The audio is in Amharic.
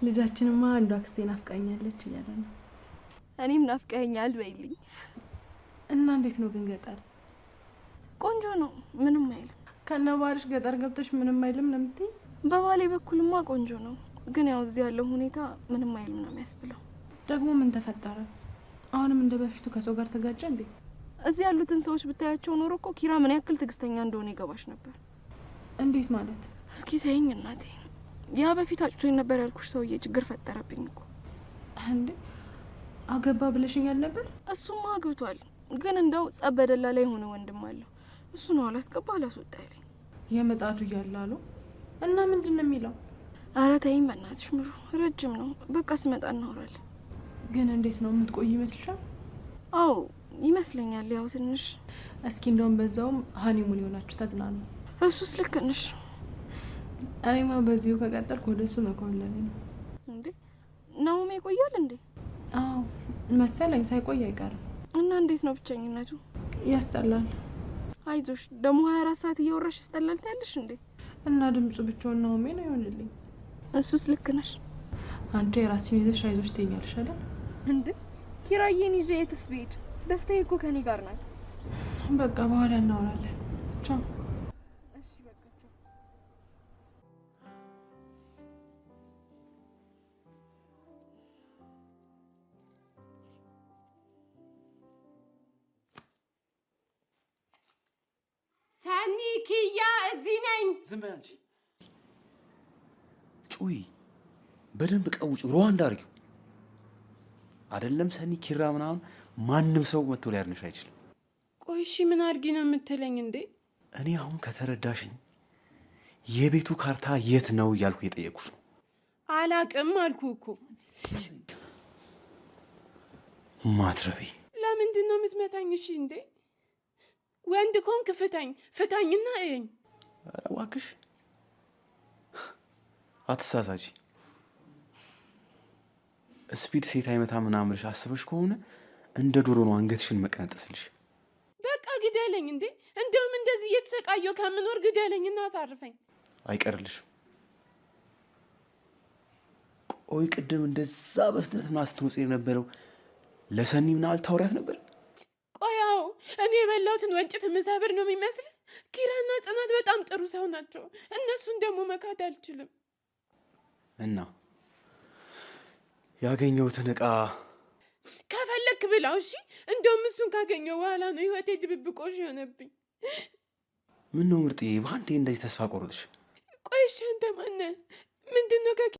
ልጃችንማ አንዷ አክስቴ ናፍቃኛለች እያለ ነው። እኔም ናፍቀኸኛል በይልኝ። እና እንዴት ነው ግን ገጠር? ቆንጆ ነው፣ ምንም አይልም። ከነ ባልሽ ገጠር ገብተሽ ምንም አይልም ነው የምትይኝ? በባሌ በኩልማ ቆንጆ ነው፣ ግን ያው እዚህ ያለው ሁኔታ ምንም አይልም ነው የሚያስብለው። ደግሞ ምን ተፈጠረ? አሁንም እንደ በፊቱ ከሰው ጋር ተጋጨ እንዴ? እዚህ ያሉትን ሰዎች ብታያቸው ኖሮ እኮ ኪራ ምን ያክል ትዕግስተኛ እንደሆነ ይገባሽ ነበር። እንዴት ማለት? እስኪ ተይኝ እናቴ። ያ በፊት አጭቶኝ ነበር ያልኩሽ ሰውዬ ችግር ፈጠረብኝ እኮ። እንዴ አገባ ብለሽኛል ነበር? እሱማ አግብቷል፣ ግን እንደው ጸብ በደላ ላይ የሆነ ወንድም አለው። እሱ ነው አላስገባ አላስወጣ ያለኝ። የምጣዱ እያለ አሉ እና ምንድን ነው የሚለው? ኧረ ተይኝ በእናትሽ ምሩ፣ ረጅም ነው። በቃ ስመጣ እናወራለን። ግን እንዴት ነው የምትቆይ ይመስልሻል? አዎ ይመስለኛል። ያው ትንሽ እስኪ እንደውም በዛውም honeymoon የሆናችሁ ተዝናኑ። እሱስ ልክ ነሽ። እኔማ በዚሁ ከቀጠልኩ ወደ እሱ መኮብለሌ ነው። እንዴ ናሆሜ ይቆያል እንዴ? አዎ መሰለኝ፣ ሳይቆይ አይቀርም። እና እንዴት ነው ብቸኝነቱ? ያስጠላል። አይዞሽ ደግሞ 24 ሰዓት እያወራሽ ያስጠላል ትያለሽ እንዴ? እና ድምፁ ብቻውን ናሆሜ ነው ይሆንልኝ። እሱስ ልክ ነሽ። አንቺ የራስሽን ይዘሽ አይዞሽ ትይኛለሽ አይደል? እንዴ ኪራዬን ይዤ የትስ ብሄድ? ደስታዬ እኮ ከኔ ጋር ናት። በቃ በኋላ እናወራለን። ቻው። እሺ በቃ ቻው። ሰኒ ኪያ፣ እዚህ ነኝ። ዝም በይ አንቺ። ጩይ በደንብ ቀውጭ፣ ሩዋንዳ አድርጊው። አይደለም ሰኒ ኪራ ምናምን ማንም ሰው መጥቶ ሊያድንሽ አይችልም። ቆይ እሺ ምን አድርጊ ነው የምትለኝ እንዴ? እኔ አሁን ከተረዳሽኝ የቤቱ ካርታ የት ነው እያልኩ የጠየቅኩሽ ነው። አላቅም አልኩ እኮ። ማትረቢ ለምንድን ነው የምትመታኝ? እሺ እንዴ ወንድ ከሆንክ ፍታኝ፣ ፍታኝና እየኝ። ኧረ እባክሽ አትሳሳቺ። ስፒድ ሴት አይመታ ምናምን ብለሽ አስበሽ ከሆነ እንደ ዶሮ ነው አንገትሽን መቀነጠስልሽ። በቃ ግደለኝ እንዴ! እንደውም እንደዚህ እየተሰቃየሁ ከምኖር ግደለኝና አሳርፈኝ። አይቀርልሽም። ቆይ ቅድም እንደዛ በፍጥነት ምናምን ስትሮጪ የነበረው ለሰኒ ምናምን አልታወሪያት ነበር? ቆይ አዎ፣ እኔ የበላሁትን ወንጭት ምሰብር ነው የሚመስል? ኪራና ጽናት በጣም ጥሩ ሰው ናቸው። እነሱን ደግሞ መካድ አልችልም። እና ያገኘሁትን እቃ ከፈለክ ብላው እሺ። እንደውም እሱን ካገኘው በኋላ ነው ህይወቴ ድብብቆሽ የሆነብኝ። ምን ነው ምርጥዬ፣ በአንዴ እንደዚህ ተስፋ ቆረጥሽ? ቆይ እሺ አንተ ማነህ? ምንድን ነው